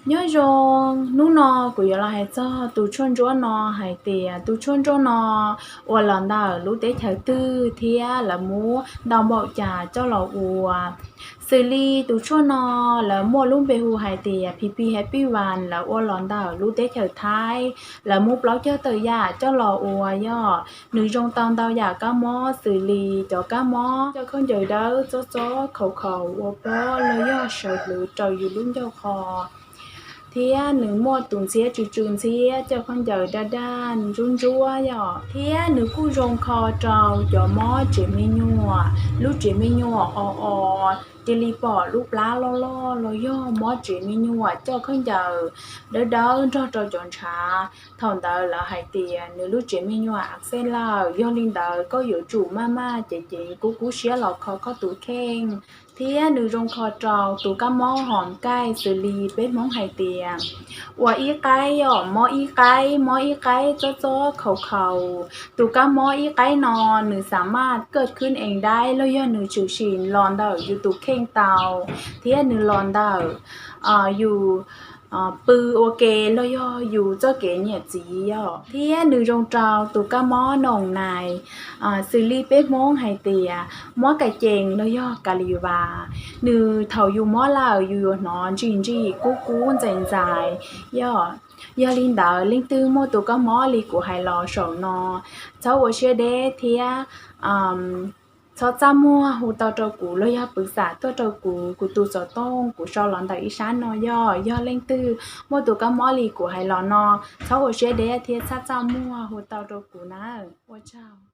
Nyob zoo, hnub no kuv yuav los hais txog tus tshuaj ntsuab no hais tias tus tshuaj ntsuab no ua los ntawm lub teb chaws twg thiab lawv muab ntau npaum cas coj los ua. Xws li tus tshuaj no lawv muaj lub npe hu hais tias P P Happy One, lawv ua los ntawm lub teb chaws Thaib, lawv muab plaub caug tawm yam coj los ua yog nws zoo tau ntau yam kab mob xws li cov kab mob coj khaub ncaws dawb txob txob khaus khaus ua pob los yog sawv dlawg rau yus lub ncauj qho. Thiab nws muaj tus ntxhiab tsw tsw ntxhiab coj khaub ncaws daj daj ntsuab ntsuab yom. Thiab nws kuj zoo kho rau cov mob tsev me nyuam, lub tsev me nyuam o o, cia li pom lub plab loj loj los yog mob tsev me nyuam coj khaub ncaws dawb dawb nrog rau cov ntshav. Thaum ntawd lawv hais tias nws lub tsev me nyuam a xej lawm, yog li ntawd koj yuav tsum maj maj ceev ceev kub kub siab los kho koj tus kheej. Thiab nws zoo kho rau tus kab mob hom kaij xws li peb Hmoob hais tias ua ib qaib os, mob ib qaib, mob ib qaib txob txob khaus khaus. Tus kab mob ib qaib no nws xa maj kaj khwb ees daib los yog nws tshwm sim los ntawm yus tus kheej tau, thiab nws los ntawm yus pw ua ke los yog yus txoj kev nyiam txiv yom. Thiab nws zoo rau tus kab mob noos nais, xws li peb Hmoob hais tias mob ka cees los yog ka li vas. Nws thaum yus mob lawm yus yuav hnov ntsim ntsim kub kub ntxais ntxais yom. Yog li ntawd leej twg muaj tus kab mob li kuv hais los saum no, txhob ua siab deb thiab txhob txaj muag hu tau rau kuv los yog pw xam tuaj rau kuv, kuv tus xov tooj kuv sau los ntawm ib sab no yog. Yog leej twg muaj tus kab mob li kuv hais los no, txhob ua siab deb thiab txhob txaj muag hu tau rau kuv na. Ua tsaug.